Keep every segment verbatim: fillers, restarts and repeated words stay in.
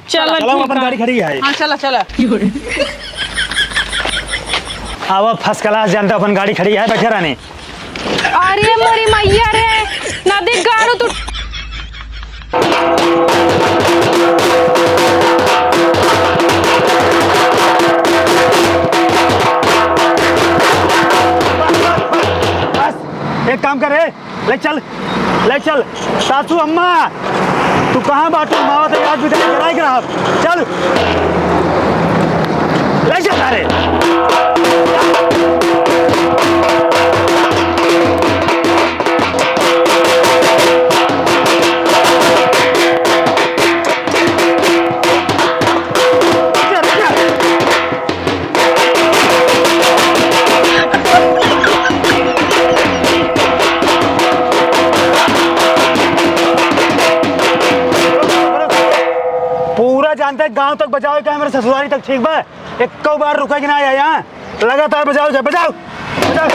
चला, चला, ठीक अपन है। गाड़ी खड़ी है। हाँ, चला, चला। आवा, first class जानता, अपन गाड़ी खड़ी है, बैठे रहने। अरे मोरी मैया रे, नदी गाड़ू तू। बस, एक काम करे, ले चल, ले चल। सासू अम्मा, तू कहाँ बाटू? मावा तो याद बिदाई कराई के रहब। चल, ले चल सारे। पूरा जानते गांव तक बजाओ, क्या मेरे ससुरारी तक, ठीक बा? एक बार रुके कि ना आया यहाँ, लगातार बजाओ, जा बजाओ, बजाओ।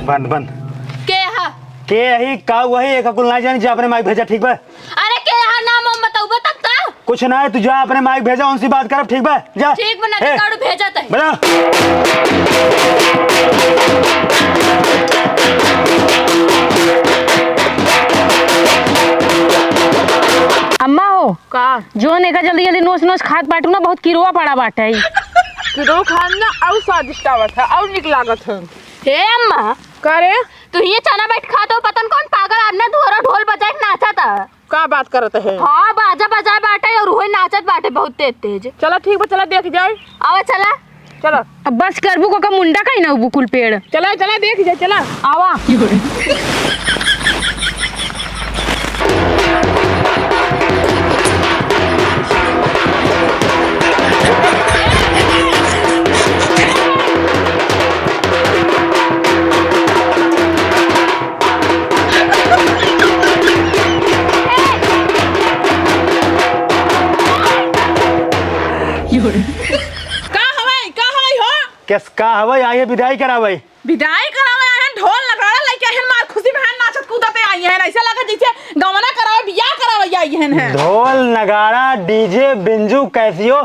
बंद, बंद। के ह? के ही का वही एक कुल ना जानी, जा अपने माई भेजा, ठीक बा? अरे के ह, नाम वाम बतउबे तब त। कुछ ना है, तू जा अपने माई भेजा, उनसे बात करब, ठीक बा? जा। ठीक बा, ना ए, काड़ू भेजा तही। बजा। अम्मा हो। का? जोन एका जल्दी जल्दी नोच नोच खात बाटू ना, बहुत किरुआ पड़ा बाटे। किरुआ खान ना और स्वादिष्ट आवत है और निक लागत है। हे अम्मा। का रे? तू ये चना बैठ खात हो, पता न कौन पागल आदमी दुआरा ढोल बजाए के नाचत है। का बात करत है? हाँ, बाजा बजाए बाटे और उहे नाचत बाटे बहुत तेज तेज। चला ठीक बा, चला देख जाए। आवा चला। चला। अब बस करबू को का मुंडा कहीं ना उबू कुल पेड़। चला, चला देख जाए, चला। आवा। का हवाई, का हवाई हो? केस का हवाई, आइए विदाई करावई। विदाई करावई आए हैं, ढोल नगाड़ा लेके आए हैं, मार खुशी में हैं, नाचत कूदत आए हैं, ऐसे लगा जैसे गवना करावे, बियाह करावे आए हैं। ढोल नगाड़ा, डीजे, बिंजू, कैसियो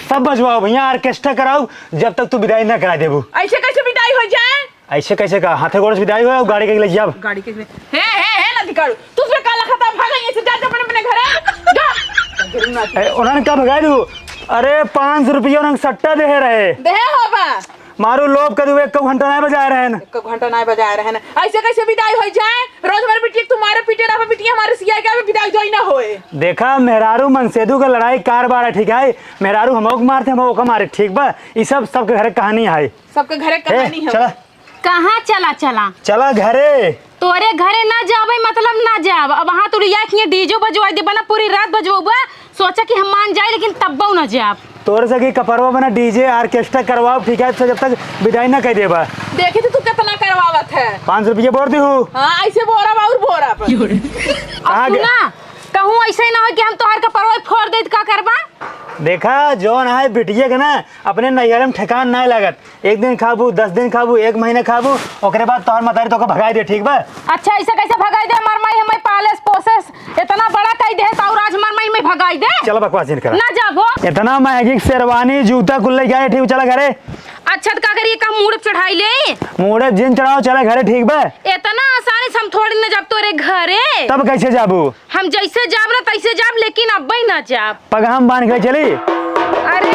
सब बजवाओ भैया, orchestra कराओ, जब तक तू विदाई ना करा देबू। ऐसे कैसे विदाई हो जाए? ऐसे कैसे का? हाथे गोड़े से विदाई हो, गाड़ी के ले जाब। गाड़ी के ले। हे, हे, हे, नदी काड़ू, तू उसमें का लखता, भाग यहाँ से, जा, जा अपने, अपने घरे, जा। ए, उन्होंने का भगाई दू? अरे, पाँच सौ रुपया उन्होंने सट्टा देहे रहे। देहे हो बा। मारू लोभ कर दू, एक घंटा नहीं बजाए रहे न। एक घंटा नहीं बजाए रहे न। ऐसे कैसे विदाई हो जाए? रोज हमारे बिटिया तुम्हारे पीटे रहा, बिटिया हमारे सिया के विदाई जोई ना होए। देखा, मेहरारू मनसेदू का लड़ाई कारबार है, ठीक है? मेहरारू हमोक मारते, हम ओका मारे, ठीक बा? ई सब सबके घरे कहानी है। सबके घरे ए, कहानी है। चला। कहाँ चला, चला? चला घरे। तोरे घरे ना जाबे, मतलब ना जाब। अब हाँ, तू रिया खिए डीजे बजवाई देबा ना, पूरी रात बजवाबा। सोचा कि हम मान जाए, लेकिन तब्बो ना जाब। तोरे से कि कपरवा बना डीजे orchestra करवाओ, ठीक है, तो जब तक विदाई ना कह देबा। देखी तो तू कितना करवावत है। पाँच सौ रुपये बोर दी हूँ। हाँ, ऐसे बोरा बा और बोरा पर। अब कहाँ गए? सुना, कहूँ ऐसे ना हो कि हम तोहर कपरवा फोड़ दे, तो का करबा? देखा, जौन है बिटिया के ना, अपने नैहर में ठेकान नाय लागत। एक दिन खाबू, दस दिन खाबू, एक महीना खाबू, ओकरे बाद तोहर मतारी तोके भगाई दे, ठीक बा? अच्छा, ऐसे कैसे भगाई दे? हमार माई हमें पालेस पोसेस, इतना बड़ा कई देहे, तो और आज हमार माई हमें भगाई दे? चला बकवास जिन करा। ना जाबो। इतना महंगी शेरवानी, जूता कुल लेके आए, ठीक, चला घरे। अच्छा, तो का करिए, का मूड़ पे चढ़ाई ले? मूड़ पे जिन चढ़ाओ, चला घरे, ठीक बा? इतना आसानी से हम थोड़ी न जाब तोरे घरे। तब कैसे जाबू? हम जैसे जाब ना तैसे जाब, लेकिन अब्बे ना जाब। पगहा में बांध के चली। अरे।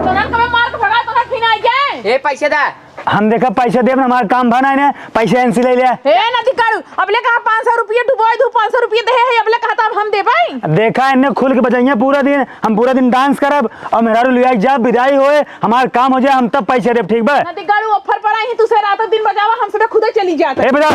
तोरा कबे मार के भगा, तोरा फिन आ जाए। ए, पैसे दा। हम देखा पैसे देब ना, हमार काम भा ना है ना, पैसे इनसे ले ले। ए, नदी काड़ू, अबले कहा पाँच सौ रुपये डुबोए दू, पाँच सौ रुपये देहे है, अबले कहा तब हम देबै। देखा, इन्ने खुल के बजाइए पूरा दिन, हम पूरा दिन dance करब और मेहरारू लिया के जाब, विदाई होए, हमार काम हो जाए, हम तब पैसे देब, ठीक बा? नदी गाड़ू offer पर आई, तू से रात दिन बजावा, हम सबे खुदे चली जात। ए, बजाओ।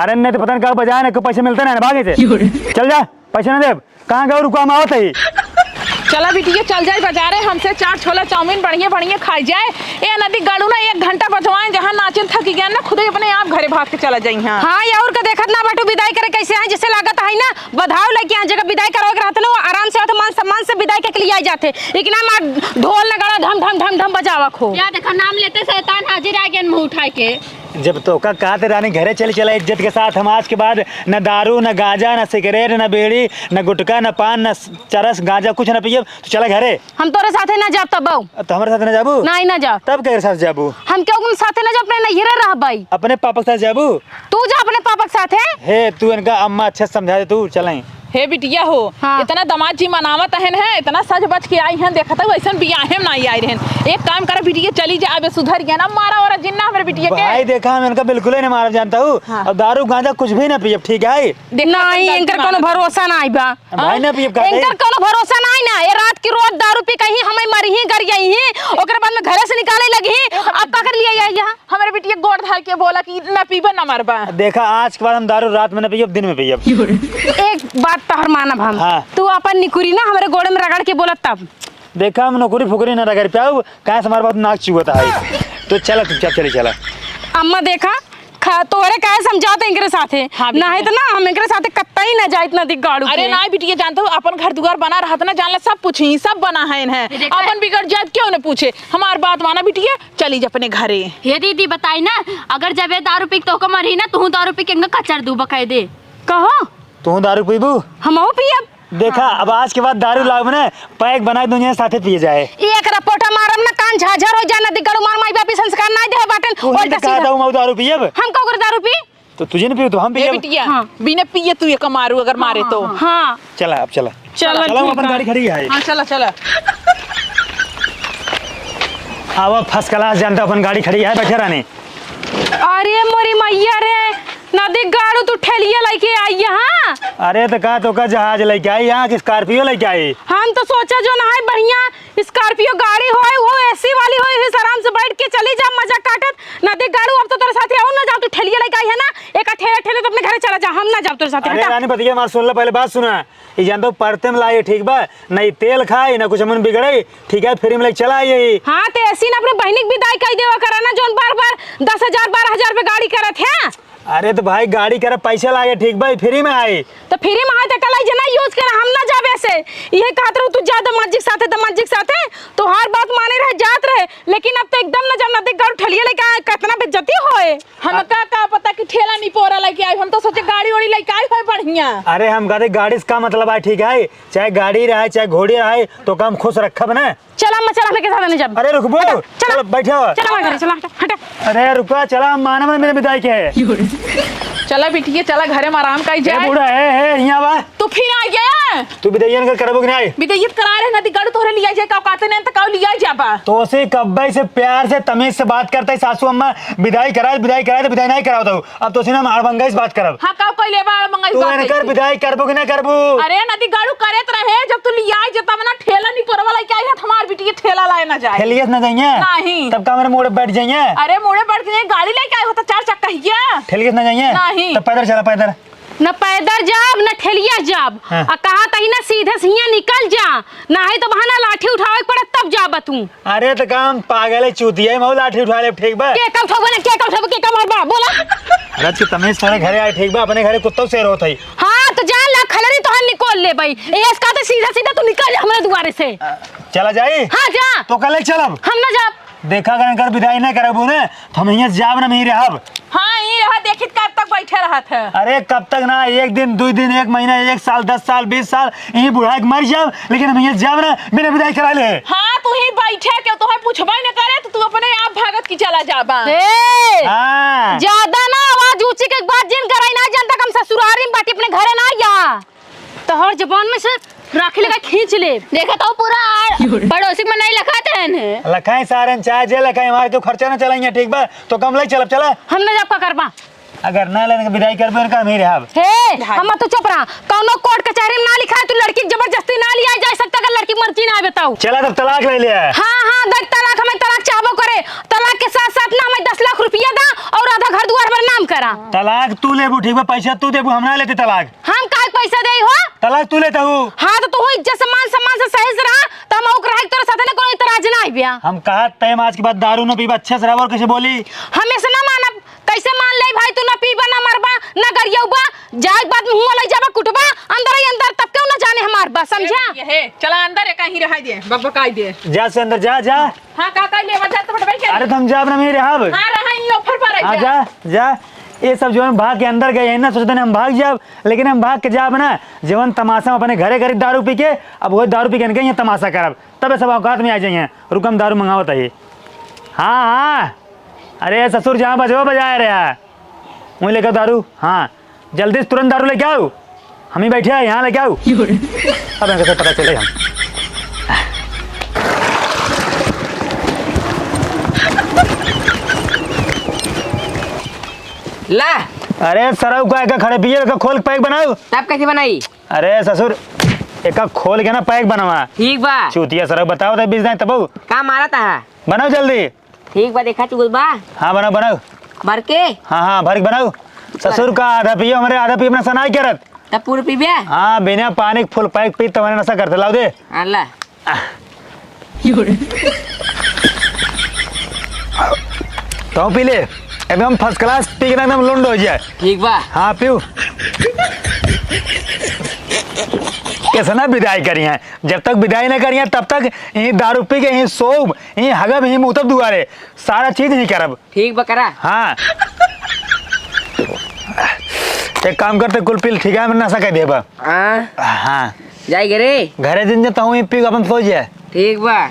नहीं, नहीं तो पता नहीं कब बजाए ना, कोई पैसे मिलते नहीं ना, भागे से। चल जा, पैसे ना देब। कहाँ गए रुको, हम आवत ही। चला बिटिया, चल जाए बाजारे, हमसे चार छोला चाउमीन बढ़िया बढ़िया खाई जाए। ए नदी गाड़ू ना एक घंटा बजवाए, जहाँ नाचिन थकी गया ना, खुदे अपने आप घरे भाग के चला जाई। हाँ। हाँ, ये और का देखत ना बाटू, विदाई करे कैसे आए, जैसे लागत है ना बधाव लइके यहाँ जगह विदाई करवा के रहत ना, वो आराम से होत, मान सम्मान से विदाई के लिए आ जाते। लेकिन ना मार ढोल नगाड़ा ढम ढम ढम ढम बजावा खो। या देखा, नाम लेते शैतान हाजिर आ गया मुंह उठाए के। जब तोका कहत रानी घरे चली चला इज्जत के साथ, हम आज के बाद न दारू, न गांजा, न सिगरेट, न बीड़ी, न गुटखा, न पान, न चरस, गांजा कुछ न पियब, तो चला घरे। हम तोरे साथे ना जाब तब। अब तो हमारे साथ ना जाबू? नहीं, ना जाब। तब केकरे साथ जाबू? हम केहू के साथे ना जाब, अपने नैहरे रहबई। अपने पापा के साथ जाबू? तू जा अपने पापा के साथे। हे, तू इनका अम्मा अच्छे से समझा दे, तू चलें। हे बिटिया हो, हाँ। इतना दामाद जी मनावत हन है, इतना सज बज के आई हैं, देखत हूँ ऐसन बियाहे में नहीं आई रहन। एक काम कर बिटिया, चली जा, अब सुधर गया ना, मारा और जिन्ना हमरे बिटिया के। भाई देखा, हम इनका बिल्कुल ही नहीं मारा जानता हूँ। हाँ। अब दारू गांजा कुछ भी ना पियब, ठीक है? देखा नहीं, अपन गलती इनकर कोनो मानत है। भरोसा नहीं बा। भाई ना पियब का इनकर है? कोनो भरोसा नहीं ना, ये रात की रोज दारू पी कहीं हमें मरी ही, गर गई ही, ओकरे बाद में घरे से निकाले लगी ही, अब पकड़ लिया या यहाँ। हमरे बिटिया गोड़ धर के बोला कि ना पीबे ना मरबा। देखा, आज के बाद हम दारू रात में ना पियब, दिन में पियब। एक बात तोहर मानब हम। हाँ। तू अपन निकुरी ना हमरे गोड़े में रगड़ के बोला तब। देखा, हम नौकरी फुकरी ना रगड़ पाऊ, काहे से हमारे बहुत नाक चुअत है। तो चला चुपचाप चली चला। अम्मा देखा, खा, तोहरे काहे समझात इनकरे साथे? हाँ, बिटिया। नहीं तो ना हम इनकरे साथे कत्ता ही ना जाइत ना दिख गाड़ू अरे के। ना बिटिया, जानते हो अपन घर दुआर बना रहत ना, जान ला सब पूछी, सब बना है इन्हें। ये देखा अपन है। बिगड़ जात क्यों ना पूछे? हमार बात माना बिटिया, चली जा अपने घरे। हे दीदी, बताई ना, अगर जब ये दारू पी के तोहको मरी ना, तू दारू पी के इनका कचर दू बकायदे। कहो? तू दारू पीबू? हमहू पियब। देखा, हाँ। अब आज के बाद दारू लाओ ना, पैक बनाए दुनिया साथे पिए जाए। एक रपोटा मारब ना, कान झाझर हो जाए, नदी गड़ू मार माई बापी संस्कार ना दे बाटन। तू ही उल्टा तो कहा सीधा। था, हम दारू पियब। हम का ओकर दारू पी? तो तुझे नहीं पियो तो हम ए पियब। बिटिया, हाँ। बिना पिए तू ये कमारू अगर मारे तो। हाँ। चला, अब चला। चला, चला, ठीक अपन है। गाड़ी खड़ी है। हाँ, चला, चला। आवा, first class जानता, अपन गाड़ी खड़ी है, बैठे रहने। अरे मोरी मैया रे, नदी गाड़ू तू ठेलिया लइके आई यहाँ? अरे तो का, तो का जहाज लइके आई यहाँ कि Scorpio लइके आई? हम तो सोचा जो ना है बढ़िया Scorpio गाड़ी होए, वो AC वाली होए, फिर आराम से बैठ के चली जा, मजा काटत। नदी गाड़ू अब तो तोरे साथे और ना जाओ, तू ठेलिया लइके आई है ना, एक ठेले ठेले तो अपने घरे चला जा, हम ना जाओ तोरे साथे, अरे हटा। रानी बतिया मार सुन ले, पहले बात सुना। ई जानतो परते में लाए, ठीक बा? नहीं तेल खाई, ना कुछ मन बिगड़े, ठीक है? Free में लेके चला आई। हाँ, ते ऐसी ना अपने बहिनी के विदाई कई देवा करा ना, जोन बार बार दस हजार, बारह हजार पे गाड़ी करत है। अरे तो भाई गाड़ी करे पैसे लागे, ठीक बा? Free में आई। तो free में आई तो कल आई जना use करा, हम ना जाबे से। ये कहत रहू तू जा दमाजी के साथे, दमाजी के साथे, तोहार बात माने रहे, जात रहे, लेकिन अब तो एकदम ना जाब, ना देख गाड़ू ठेलिया लेके आए, कितना बेइज्जती होए। हमका का पता कि ठेला निपोरा लेके आई, हम तो सोचे गाड़ी ओड़ी लेके आई होए बढ़िया। अरे हम कहते गाड़ी से का मतलब है, ठीक है, चाहे गाड़ी रहे चाहे घोड़ी रहे, तो का हम खुश रखब ना। चला अम्मा, चला, हमरे के साथ नहीं जाब। अरे रुकबो, चला, चला। चला, बैठो। चला हमारे घरे, चला, हटा, हटा। अरे रुका, चला, हम मानब ना, मेरे विदाई के है। चला बिटिया, चला घरे में आराम कई ए जाए। बूढ़ा, ए, ए, यहाँ बा। तू फिर आ गया? तू विदाई इनकर करबो कि नहीं? विदाई करा रहे, नदी गाड़ू तोहरे लिया जाए, का कहते नहीं तो का लिया जाबा। तो से कब्बे से प्यार से तमीज से बात करता है सासू अम्मा, विदाई करा, विदाई करा, तो विदाई नहीं करावत हो। अब तो सीना मार भंगाइस बात करब। हाँ, का कोई लेबा आड़ मंगाइस तू बात इनकर कइसे? विदाई करबो कि ना करबो? अरे नदी गाड़ू करत रहे, जब तू लिया जे तब ना ठेला निपोरवा लेके आई है, हमार बिटिया ठेला लाए ना जाए। ठेलियस ना जाइए? नहीं। तब का मेरे मुड़े बैठ जाइए? अरे मुड़े बैठ के गाड़ी लेके आए हो तो चार चक्का हिया। ठेलियस ना जाइए? नहीं। तब पैदल चला, पैदल। न पैदल जाब, न ठेलिया जाब। हाँ। आ कहा तही ना सीधे से हियाँ निकल जा, नाही तो वहाँ ना लाठी उठावे के पड़त तब जाब तू। अरे तो का हम पागल है, चूतिया है, मऊ लाठी उठा ले, ठीक बा? के का उठाबो ना, के का उठाबो, के का मारबा, बोला? अरे तू तमीज थोड़े घरे आए, ठीक बा? अपने घरे कुत्ता शेर होत है। हाँ, तो जा ला खलरी तोहार निकोल लेबई। ए, इसका तो सीधा सीधा तू निकल जा हमरे दुआरे से। चला जाई? हाँ, जा। तो कल चलब? हम ना जाब। देखा अगर इनकर विदाई ना करबू ना, तो हम हियाँ जाब ना, हम ही रहब। हाँ, ई रहा, देखित कब तक बैठे रहत है। अरे, कब तक ना, एक दिन, दुई दिन, एक महीना, एक साल, दस साल, बीस साल, ई बुढ़ा के मर जाब, लेकिन हम हियाँ जाब ना, बिना विदाई करा ले। हाँ, तू ही बैठे के, तोहे पूछबे न करे, तो तू अपने आप भागत की चला जाबा। ए, हाँ। ज्यादा ना आवाज ऊंची के बात जिन कराई ना, जान तक हम ससुरारी में बाटी अपने घरे ना आया। तोहर जबान में से राखी लगा खींच ले। देखा तो पूरा आर-, पड़ोसी में नहीं लखाते हैं ने। लखाए सारन चाहे जे लखाए, हमारे क्यों खर्चा ना चलाइए, ठीक बा? तो कम ले चलब, चला। हम ना जाब का करबा। अगर ना लेने के विदाई करबे, उनका हम ही रहब। हे, भाई। हम तो चुप रहा। कौनो कोर्ट कचहरी में ना लिखा है, तू लड़की के जबरदस्ती ना लिया जा सकता, अगर लड़की मर्जी ना आवे तो। चला तब तलाक ले लिया। हाँ, हाँ, देख तलाक, हमें तलाक चाहबो करे। तलाक के साथ साथ ना हमें दस लाख रुपया दा और आधा घर दुआर हमारे नाम करा। तलाक तू लेबू, ठीक बा, पैसा तू देबू, हम ना लेते तलाक। हम काहे पैसा देई हो? तलाक तू लेता हूँ। हाँ, तो तू इज्जत से, मान सम्मान से सही से रहा, तो हम ओकरा के तोरा साथे ना कोनो इतराज ना आइबे। हम कहा तय आज के बाद दारू न पीबा, अच्छे से रहबा, और कैसे बोली? हम ऐसे ना मानब, कैसे मान ले भाई, तू ना पीबा, ना मरबा, ना गरियौबा, जाए के बाद मुँह लई जाबा, कुटबा, अंदर ही अंदर, तब क्यों ना जाने हमार बा, समझा? ये, ये, चला अंदर, ये कहीं रहाई दे, बकबकाई दे। जा से अंदर जा, जा। हाँ, का, का लेवा जात बटवाई के? अरे, त हम जाब ना, हम ही रहब। हाँ, रहा, ई offer पर हाँ, जा। जा, जा। ये सब जौन भाग के अंदर गए हैं ना, सोचते हैं हम भाग जाब, लेकिन हम भाग के जाब ना, जौन तमाशा हम अपने घरे करी दारू पी के, अब वही दारू पी के इनके यहाँ तमाशा करब, तब ये सब औकात में आ जाइए। रुक, हम दारू मंगावत है। हाँ, हाँ। अरे ससुर, जहाँ बजवा बजाए रहा, वहीं लेकर दारू। हाँ। जल्दी से तुरंत दारू लेके आओ, हम ही बैठे हैं यहाँ, लेके आओ। अब इनके से पता चले हम। ला। अरे सरऊ का एका खड़े पिए, एका खोल के pack बनाओ। तब कैसे बनाई? अरे ससुर, एका खोल के ना pack बनवा। ठीक बा। चूतिया सरऊ बताओ तो बीस दाई तबऊ। का मारा था? बनाओ जल्दी। ठीक बा, देखा चुगल बा। हाँ, बनाओ, बनाओ। भर के? हाँ, हाँ, भर के बनाओ। ससुर का आधा पियो, हमरे आधा पियो, अपना सनाई करत। तब पूरा पीबे? हाँ, बिना पानी के full pack पी, तुम्हारे नशा करते, लाओ दे। अल्लाह। तो पी ले, एकदम first class पी के ना एकदम लुंड हो जाए। ठीक बा। हाँ, पीऊ। कैसे ना विदाई करी है, जब तक विदाई ना करी है, तब तक यहीं दारू पी के, यहीं सोब, यहीं हगब, यहीं मुतब दुआरे। सारा चीज ही करब। ठीक बा, करा। हाँ। एक काम करते, कुल पिल ठीक है, हम नशा कर देबा। हाँ। हाँ। जाई घरे? घरे दिन जे तहूँ ही पी के अपन सो जाए। ठीक बा।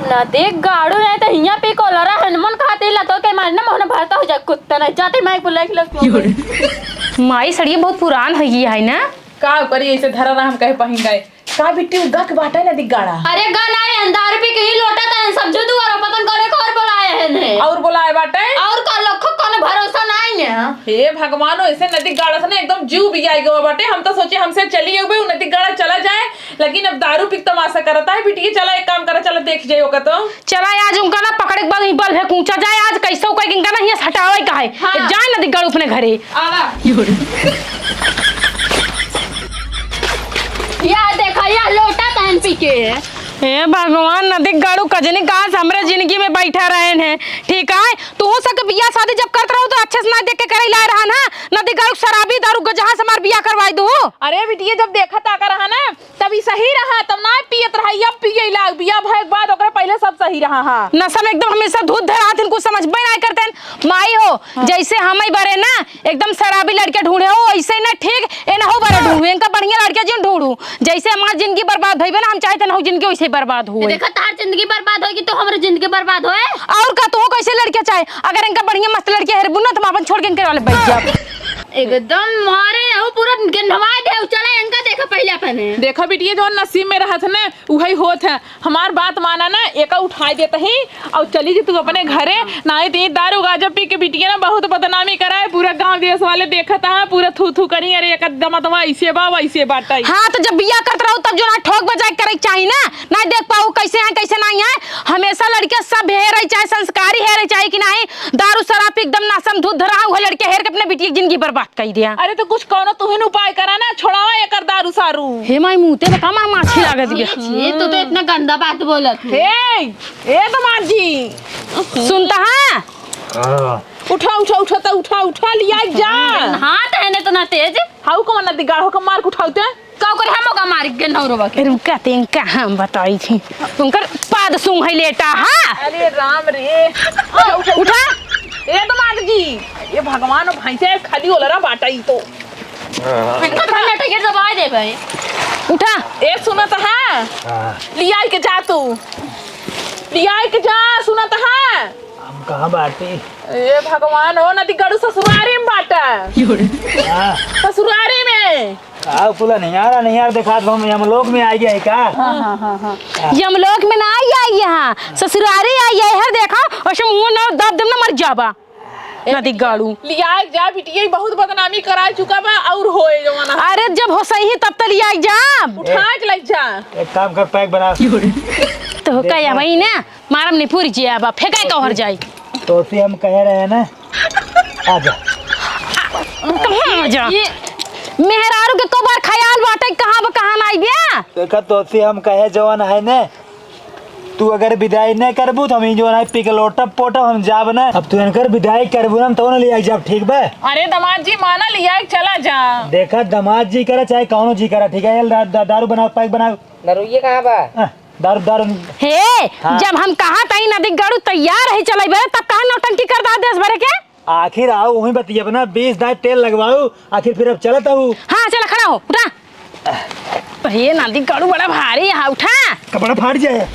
ना देख गाड़ू नहीं तो हियाँ पे कोलरा हनुमान खाते लतो के मारने मोहन भरता हो जाए कुत्ता नहीं जाते माइक बुला के लग। माई सड़िया बहुत पुरान हो गई है ना। का करी, ऐसे धरा रहा, हम कहे पहिन गए। का बिट्टी, उ गा के बाटे नदी गाड़ा? अरे गा ना रे, दारू पी के ही लोटा तन सब जो दुआरा पतन करे के और बुलाए हैं ने। और बुलाए बाटे? और का लखो कौन भरोसा नहीं ने। हे भगवान, ऐसे नदी गाड़ा से ना एकदम जीव भी आई गवा बाटे। हम तो सोचे हमसे चली गई, उ नदी गाड़ा चला जाए, लेकिन अब दारू पी के तमाशा करता है। बिटिया, चला एक काम करा, चला देख जाए ओका तो। चला आज उनका ना पकड़े के बाद ही बल है कूचा जाए, आज कैसे कोई इनका ना हियाँ से हटावे का है। हाँ। जाए नदी गाड़ा अपने घरे। आवा। या देखा, या लोटा तहन पी के। हे भगवान, नदी गाड़ू कजनी कहाँ से हमरे जिंदगी में बैठा रहे हैं, ठीक है? तू सबके बियाह शादी जब करत रहू तो अच्छे से ना देख के करे लाए रहा ना, नदी गाड़ू शराबी दारू गजहा से हमार बियाह करवाई दू। अरे बिटिया, जब देखा ताका रहा ना, तब ई सही रहा, तब ना पियत रहा, अब पिए लाग, बियाह भए के बाद ओकरे पहिले सब सही रहा। हाँ। नशा में एकदम हमेशा धुत धरात हन, कुछ समझबे ना करते हैं। माई हो, हाँ। जैसे हम ही बरे ना, एकदम शराबी लड़के ढूंढे हो, ऐसे ही ना ठीक, ए ना हो बरे ढूंढू, इनका बढ़िया लड़के जिन ढूंढू। जैसे हमार जिंदगी बर्बाद भइबे ना, हम चाहते ना हो जिंदगी वैसे ही बर्बाद हो। देखा, तार जिंदगी बर्बाद होगी तो हमरे जिंदगी बर्बाद होए। और का, तू कैसे लड़के चाहे? अगर इनका बढ़िया मस्त लड़के हेरबू ना, तो हम अपन छोड़ के इनके वाले बैठ जाब। एकदम मारे, वो पूरा गंधवा दे, चला इनका देखा पहले अपने। देखा बिटिया, जौन नसीब में रहत ना, उहई होत है। हमार बात माना ना, एका उठाई देत ही और चली जी तू अपने घरे, नाहीं तो ये दारू गांजा पी के बिटिया ना बहुत बदनामी कराए, पूरा गांव देश वाले देखत हैं, पूरा थू थू करी, अरे एका दमतवा ऐसे बा, वैसे बाटे। हाँ, तो जब बियाह करत रहू तब जो ना ठोक बजाए करे के चाही ना, नाहीं देख पाऊ कैसे हैं, कैसे नाहीं हैं। हमेशा लड़के सब हेरे चाहे, संस्कारी हेरे चाहे कि नाहीं, दारू शराब पी एकदम नशा में धुत धरा, उहे लड़के हेर के अपने बिटिया की जिंदगी बर्बाद कई दिया। अरे तो कुछ कौनो तुहिन उपाय करा ना, छोड़ावा एकर दारू सारू। हे माई, मुँह ते बता, मार माछी लागत गया। छी, तू तो इतना गंदा बात बोलत है। हे, ए दमाद जी। सुनता है? हाँ। उठा, उठा, उठा, तो उठा, उठा, लिया जा। हाथ है ना इतना तेज। हाउ कौन नदी गाढ़ होकर मार के उठाउते? का करे हम ओका मार के नौरवा के? रुका, तें का हम बताई थी। उनकर पाद सूंघ है लेटा, हाँ? अरे राम रे। उठा, उठा, उठा। उठा। ए दमाद जी, ए भगवान, ओ भैंसे खाली ओलरा बाटा ई तो। इनका तो नेट के दबाए दे भाई। उठा। ए सुनत है? हाँ। लियाई के जा तू। लियाई के जा, सुनत है? हम कहाँ बाटी? ए भगवान, ओ नदी गड़ू ससुरारी में बाटा। हाँ। ससुरारी में। का कुला नहीं आ रहा, नहीं यार, देखा तो हम यमलोक में आ गया है का? हाँ, हाँ, हाँ, हाँ। यमलोक में ना आई, आई यहाँ, ससुरारी आई है। हर देखा, और मुँह ना दब दम ना मर जाबा। नदी गाड़ू। लियाए जा बिटिया, बहुत बदनामी कराए चुका बा, और होए जवाना। अरे, जब हो सही तब त लियाए जा। उठा के ले जा। एक काम कर, पैक बना। तो का या वही ना, मारम नहीं पूरी जिया बा, फेंकाए का हर जाई। तोसे हम कह रहे हैं ना, आ जा। कहाँ आ जा? ये मेहरारू के कबार ख्याल बाटे, कहाँ बा, कहाँ नाई बा? देखा, तोसे हम कहे जवन है ने, तू अगर विदाई न करबू, तो हम ई जवन है पी के लोटब पोटब, हम जाब न। अब तू इनकर विदाई करबू ना, हम तब न लिया जाब, ठीक बा? अरे दामाद जी, माना लिया, चला जा। देखा, दामाद जी करा चाहे कौनो जी करा, ठीक है? दा-, दा-, दारू बनाओ, पैक बनाओ। नरुइये कहाँ बा? आ, दारू, दारू। हे, हाँ। जब हम कहा तई नदी गाड़ू तैयार है चले बे, तब कहा नौटंकी कर दा देश भरे के? आखिर आओ, वहीं बतिया अपना बीस दांत तेल लगवाओ, आखिर फिर अब चलत हूँ। हाँ, चला, खड़ा हो, उठा। अरे, नदी गाड़ू बड़ा भारी है, उठा। कपड़ा फाट जाए।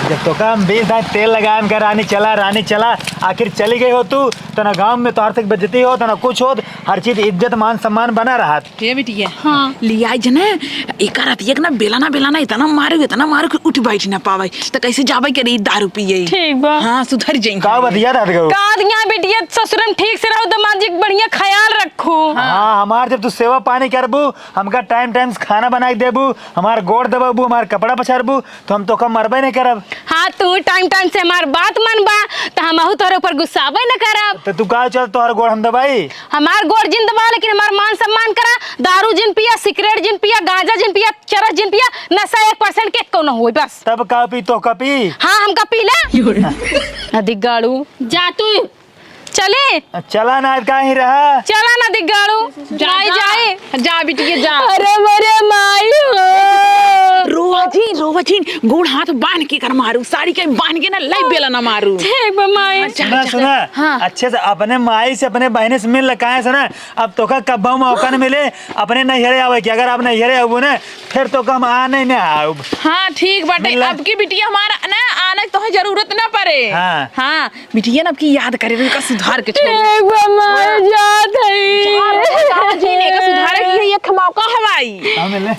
जब तोका हम बीस दांत तेल लगाएम का, "रानी चला, रानी चला," आखिर चली गई हो तू, तो ना गांव में तोहार से बेइज्जती होत, ना कुछ होत, हर चीज इज्जत, मान, सम्मान बना रहत। हे बिटिया, हाँ। लियाई जने, एका रात एक ना बेलाना, बेलाना इतना मारू, इतना मारू कि उठ बैठ ना पावे। तो कैसे जाबे करी दारू पिए? ठीक बा। हाँ, सुधर जाई। का बतिया रहत गो? का दिया बिटिया, ससुर में ठीक से रहो, दामाद जी के बढ़िया ख्याल रखो। हाँ, हमार जब तू सेवा पानी करबू, हमका टाइम टाइम से खाना बना के देबू, हमार गोड़ दबाबू, हमार कपड़ा पछारबू, तो हम तोका मरबे नहीं करब। हाँ, तू टाइम टाइम से हमार बात मनबा, तो हमहू तोहरे ऊपर गुस्साबे न करब। तो तू का चाहत, तोहर गोड़ हम दबाई? हमार गोड़ जिन दबा, लेकिन हमार मान सम्मान करा। दारू जिन पिया, सिगरेट जिन पिया, गांजा जिन पिया, चरस जिन पिया, नशा एक परसेंट के कौनो होई बस। तब का पी, तो का पी? हाँ, हम का पी ले। नदी गाड़ू। जा तू। चले? चला ना, काहे रहा? चला ना दिग्गाड़ू। जा, माई जा, जाए। जा बिटिया जा। अरे मरे माई हो। रोवा जिन, रोवा जिन, गोड़ हाथ बांध के कर मारू, साड़ी के बांध के ना लाई बेला ना मारू। ठीक बा माई। अच्छा, सुना, अच्छा, सुना। हाँ। अच्छे से अपने माई से, अपने बहने से मिल ले, काहे से ना, अब तोका कब्बो मौका न मिले अपने नैहरे आवे के। अगर आप नैहरे आबू ना, फिर तोका हम आने न आउब। हाँ, ठीक बाटे। मिल ले। अब की बिटिया हमारा ना आने की तोहे जरूरत ना पड़े। हाँ। हाँ, बिटिया ना अब की याद करे, एका सुधार के छोड़। ठीक बा, माई जात हई। जा, रोवा, जा, जिन, एका सुधारे की एक मौका हवाई। हाँ, मिल ले।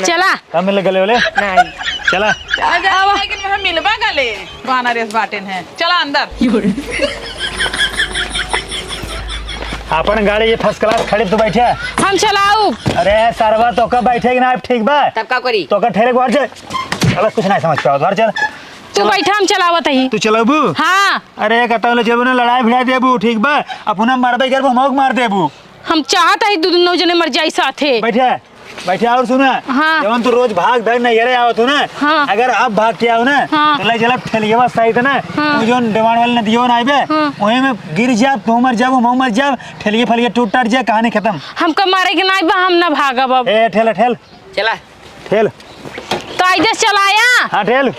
चला। का मिले गले वाले? नहीं। चला। जा, जा, लेकिन वहाँ मिलबा गले। बानर एस बाटेन है। चला अंदर। अपन गाड़ी ये फर्स्ट क्लास खड़ी, तू बैठे। हम चलाऊ। अरे सरवा, तोका बैठे के ना, ठीक बा? तब का करी? तोका ठेले के बाहर चल। चला, कुछ नहीं समझ पाओ, बाहर चल। तू चला। बैठा, हम चलावत हई। तू चलाबू? हाँ। अरे, कतौ ले जेबू ना, लड़ाई भिड़ा देबू, ठीक बा? अपना मारबे करबू, हमहू के मार देबू। हम चाहत हई दू, दुनो जने मर जाई साथे। बैठे, बैठे और सुना। हाँ। जवन तू रोज भाग भाग नैहरे आवत हो ना, हाँ। अगर अब भाग के आओ ना, हाँ। तो ले चला ठेलिया सहित ना, हाँ। वो जौन डेवान वाली नदिया ना आइबे, हाँ। वही में गिर जा, तू मर जाबू, हमहू मर जाब, ठेलिया फलिया टूट टाट जाए, कहानी खत्म। हमका मारे के ना आइबा, हम ना भागब अब। ए, ठेल, ठेल। चला। ठेल। कायदे से चलाया। हाँ, ठेल।